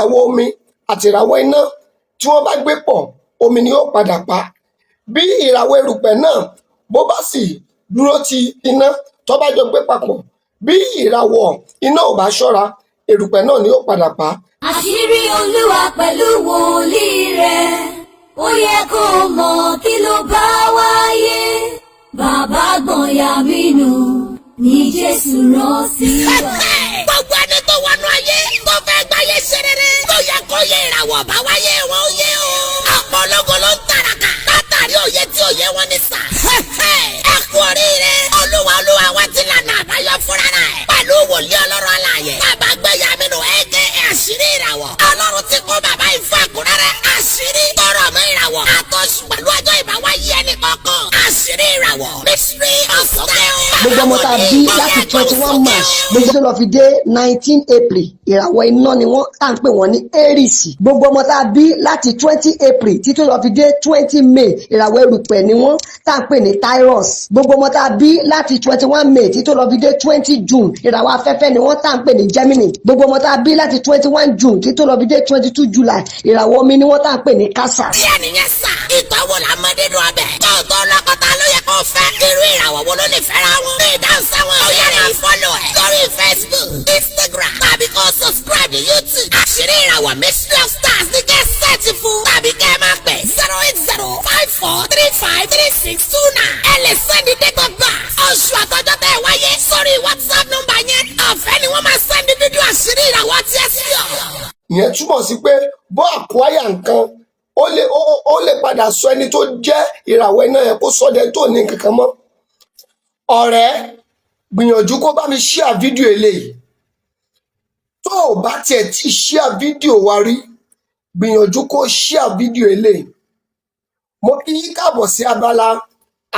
Ìràwọ̀ omi àti ìràwọ̀ iná tí wọ́n bá gbé pọ̀, omi ni yóò padà pa. Bí ìràwọ̀ erùpẹ̀ náà bó bá sì dúró ti iná, tó bá jọ gbé papọ̀, bí ìràwọ̀ iná ò bá ṣọ́ra, erùpẹ̀ náà ni yóò padà pa. Àṣírí Olúwa pẹ̀lú wòlíì rẹ̀, ó yẹ kó o mọ̀ kí ló bá wáyé. Bàbá gbọ̀nyà mí nù ní Jésù rán sí wa. Gbogbo ẹni tó wọnú ayé tó fẹ́ gbáyé ṣe rere ló yẹ kó yé ìràwọ̀ bá wáyé wọn ó yé o. Ọ̀pọ̀ ológo ló ń tàràkà látàrí òye tí òye wọn ní sà. Ẹ kú oríire, Olúwa Olúwa wa ti lànà àbáyọ fúnra rẹ̀ pẹ̀lú wòlíì Ọlọ́run alààyè, Bàbá Gbẹ̀yàmínú aka Àṣírí Ìràwọ̀. Ọlọ́run ti kó bàbá ìfún àkúrẹ́rẹ́ àṣírí tọrọ mọ́ ìràwọ̀ àtọ́sù pẹ̀lú ọjọ́ ìbáwáyé ẹnì kọ̀ọ̀kan. Àṣírí Ìràwọ̀, Mystery of Style. Gbogbo ọmọ tá a bí láti 21 March gbogbo tó lọ fi dé 19 April, ìràwọ̀ iná ni wọ́n, tá à ń pè wọ́n ní Aries. Gbogbo ọmọ tá a bí láti 20 April títí lọ fi dé 20 May, ìràwọ̀ erùpẹ̀ ni wọ́n, tá à ń pè ní Taurus. Gbogbo ọmọ tá a bí láti 21 May títí lọ fi dé 20 June, ìràwọ̀ afẹ́fẹ́ ni wọ́n, tá à ń pè ní Gemini. Gbogbo ọmọ tá a bí láti 21 June títí lọ fi dé 22 July, ìràwọ̀ omi ni wọ́n, tá à ń pè ní Cancer. Díẹ̀ nìyẹn sà. Ìtọ́wò la mọ nínú ọbẹ̀. Tóòtó lọ́kọ̀tà ló yẹ kó fẹ́. Irú ìràwọ̀ wo ló lè fẹ́ra wọn? Ìdáhùn sáwọn ó yára follow ẹ̀ lórí Facebook, Instagram tàbí kó subscribe ní YouTube. Àṣírí Ìràwọ̀, Mystery of Stars ní kẹ́ search fún tàbí kẹ́ ẹ máa pè 08054353629. Ẹ lè send date of birth, oṣù àtọjọ́ tẹ́ ẹ wáyé sórí WhatsApp nọ́mbà yẹn. Ọ̀fẹ́ ni wọ́n máa send fídíò àṣírí ìràwọ̀ tiẹ̀ sí ọ. Ìyẹn túmọ̀ sí pé bó àkúáyà nǹkan, ó lè padà sọ ẹni tó jẹ́ ìràwọ̀ iná yẹn, kó sọ dẹni tó ní nǹkan kan mọ́. Ọ̀rẹ́, gbìyànjú kó bá mi share fídíò eléyìí. Tó o bá tiẹ̀ tí share fídíò wa rí, gbìyànjú kó share fídíò eléyìí. Mo kí yín káàbọ̀ sí abala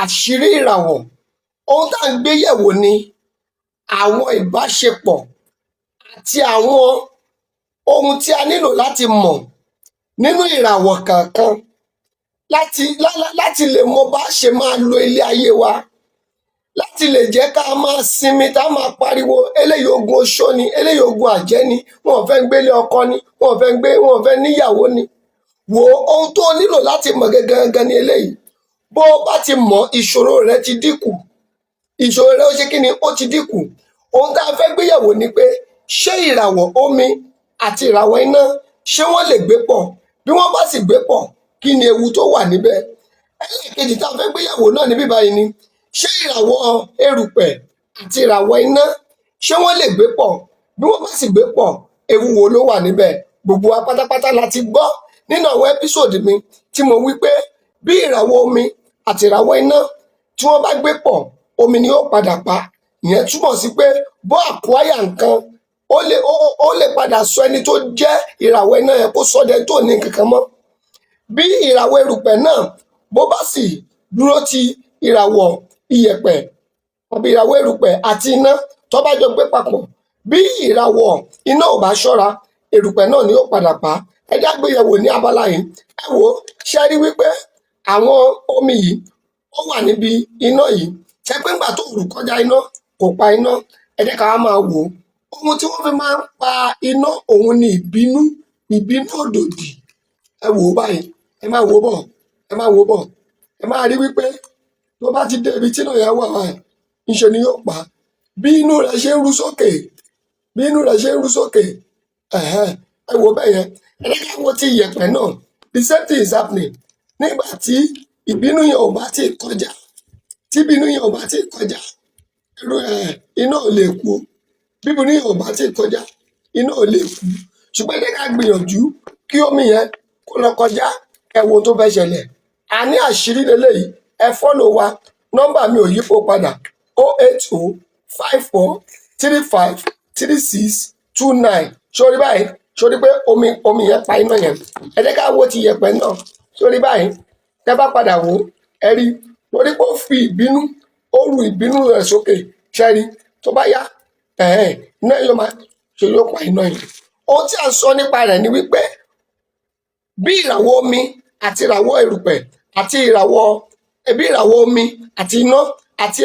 àṣírí ìràwọ̀. Ohun tá à ń gbé yẹ̀wò ni àwọn ìbáṣepọ̀ àti àwọn ohun tí a nílò láti mọ̀ nínú ìràwọ̀ kọ̀ọ̀kan láti lè mọ bá ṣe máa lo ilé ayé wa, láti lè jẹ́ ká máa sinmi, tá máa pariwo eléyìí ogun oṣó ni, eléyìí ogun àjẹ́ ni, wọn ò fẹ́ gbélé ọkọ ni, wọn ò fẹ́ gbé, wọn ò fẹ́ níyàwó ni. Wo ohun tó o nílò láti mọ̀ gangan ni eléyìí. Bó o bá ti mọ̀, ìṣòro rẹ ti dínkù. Ìṣòro rẹ ó ṣe kí ni? Ó ti dínkù. Ohun tá a fẹ́ gbéyẹ̀wò ni pé, ṣé ìràwọ̀ omi àti ìràwọ̀ iná, ṣé wọ́n lè gbé pọ̀? Bí wọ́n bá sì gbé pọ̀, kí ni ewu tó wà níbẹ̀? Ẹlẹ́ẹ̀kejì tá a fẹ́ gbéyẹ̀wò náà níbí báyìí ni, ṣé ìràwọ̀ erùpẹ̀ àti ìràwọ̀ iná, ṣé wọ́n lè gbé pọ̀? Bí wọ́n bá sì gbé pọ̀, ewu wo ló wà níbẹ̀? Gbogbo wa pátápátá la ti gbọ́ nínú àwọn episode mi tí mo wí pé bí ìràwọ̀ omi àti ìràwọ̀ iná tí wọ́n bá gbé pọ̀, omi ni ó padà pa. Ìyẹn túmọ̀ sí pé bó àkúáyà nǹkan, ó lè padà sọ ẹni tó jẹ́ ìràwọ̀ iná yẹn, kó sọ dẹni tó ní nǹkan kan mọ́. Bí ìràwọ̀ erùpẹ̀ náà bó bá sì dúró ti ìràwọ̀ iyẹ̀pẹ̀ àbí ìràwọ̀ erùpẹ̀ àti iná, tó bá jọ gbé papọ̀, bí ìràwọ̀ iná ò bá ṣọ́ra, erùpẹ̀ náà ni ó padà pa. Ẹ já gbéyẹ̀wò ní abala yìí. Ẹ wò ó, ṣe rí wípé àwọn omi yìí ó wà níbi iná yìí? Ṣe pé ńgbà tó rù kọjá iná, kò pa iná? Ẹ jẹ́ ká wá máa wò ó. Ohun tí wọ́n fi máa ń pa iná òun ni ìbínú, ìbínú òdòdì. Ẹ wò ó báyìí, ẹ máa wò ó bọ̀, ẹ máa wò ó bọ̀. Ẹ máa rí wípé tó bá ti dé ibi tí iná yẹn wà báyìí, ńṣe ni yóò pa á. Bí inú rẹ̀ ṣe ń rú sókè, bí inú rẹ̀ ṣe ń rú sókè, ẹ̀hẹ́n, ẹ wò bẹ́ẹ̀ yẹn. Ẹ jẹ́ ká wo ti ìyẹ̀pẹ̀ náà. The same thing is happening. Nígbà tí ìbínú yẹn ò bá tí ì kọjá, tí ìbínú yẹn ò bá tí ì kọjá, irú ẹ̀ iná ò lè kú. Bí ìbínú yẹn ò bá tí ì kọjá, iná ò lè kú. Ṣùgbọ́n ẹ jẹ́ ká gbìyànjú kí omi yẹn kó lọ kọjá, ẹ wo ohun tó fẹ́ ṣẹlẹ̀. Àní àṣírí leléyìí. Ẹ follow wa. Nọ́mbà mi ò yípo padà: 08054353629. Sórí báyìí, sórí pé omi yẹn pa iná yẹn. Ẹ jẹ́ ká wo ti yẹ̀pẹ̀ náà. Sórí báyìí, tẹ́ bá padà wò ó, ẹ rí torí pé ó fi ìbínú, ó ru ìbínú rẹ̀ sókè. Ṣẹ́rí tó bá yá, ẹ̀hẹ́n, iná yóò máa ṣe, yóò pa iná yẹn. Ohun tí a ń sọ nípa rẹ̀ ni wípé bí ìràwọ̀ omi àti ìràwọ̀ erùpẹ̀ àti ìràwọ̀, bí ìràwọ̀ omi àti iná àti